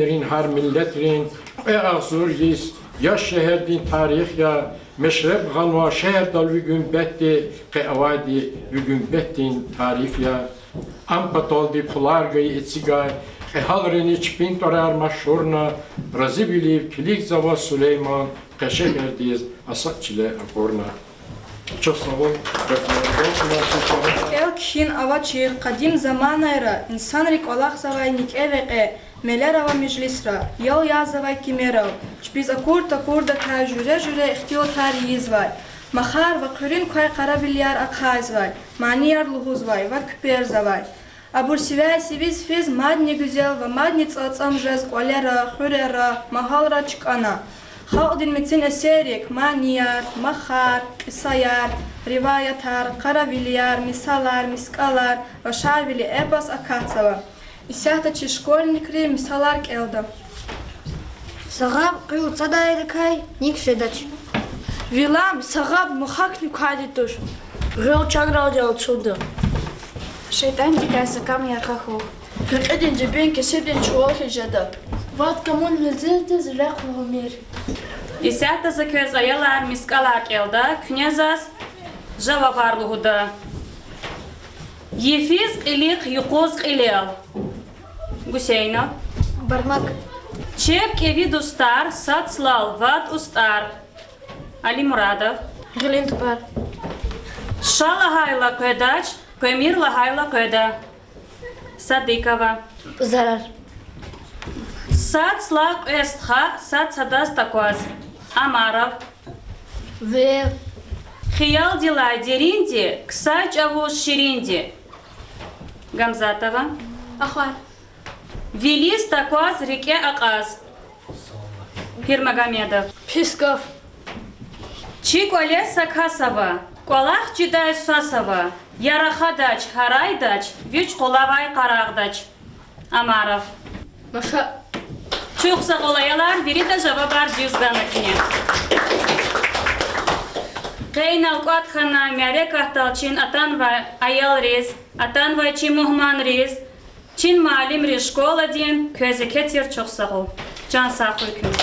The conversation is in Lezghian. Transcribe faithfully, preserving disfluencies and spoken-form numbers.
Гьар миллетрин кьве агъзур йис яш шегьердин тарих я, мешреб гъанва шегьердал ви гуьмбетди, къе авайди ви гуьмбетдин тариф я. Ам паталди пулар гайи эцигай кьегьалрини чпин тӀварар машгьурна, разивилив килигзава Сулейман, къе шегьердиз аса чиле акурна. Чухсагъул. КӀел-кхьин авачир къадим заманайра инсанри кӀвалахзавай никӀе-векье, мелер ава межлисра, ял язавай кимерал, чпиз акур-такурдакай жуьре-жуьре ихтилатар ийизвай, махар ва хъуьруьн квай къаравилияр ахъайзавай, манияр лугьузвай ва куьперзавай. Абур сивяй-сивиз физ мадни гуьзел ва мадни цӀалцӀам жез кӀвалера, хуьрера, магьалра чкӀана. Халкьдин мецин эсеррик манияр, махар, кьисаяр, риваятар, къаравилияр, мисалар, мискӀалар ва Шарвили эпос акатзава. Исятда чи школьникри мисалар кӀелда. Сагъаб къуьл цадайдакай ник жедач. Вил ам сагъаб махакни квайди туш. Гъил чанралди алцумда. ШейтӀандикай са кам яргъа хьухь. Рекьидин жибин кесибдин чувал хьиз жеда. Вад камун мезиздиз рехъ лугьумир. Исятда за квез, аялар, мискӀалар кӀелда, куьне заз жавабар лугьуда. Йифиз кьилихъ юкъуз кьилел. Гусейнов. Бармак. Чеб кӀеви дустар, сад цлал вад устӀар. Алимурадов. Гъилин тупар. Ша лагьайла къведач, къвемир лагьайла къведа. Садыкова. Зарар. Сад цлай кьве стха, сад садаз такваз. Амаров. Ве. Хиялдилай деринди ксай чӀавуз ширинди. Гамзатова. Ахвар. Вилиз такваз рикӀе акьаз. Пирмагомедов. Песков. Чи кӀвале са кас ава, кӀвалах чидай свас ава, я рахадач, гьарайдач, вич къулавай къарагъдач. Амаров. Маша. Чухсагъул, аялар, вирида жавабар дуьз гана куьне. Къе инал кӀватӀ хьанай мярекатдал чин атанвай аялриз, атанвай чи мугьманриз, чин муаллимриз школадин, квез еке тир чухсагъул. Чан сагъ хьуй куьн.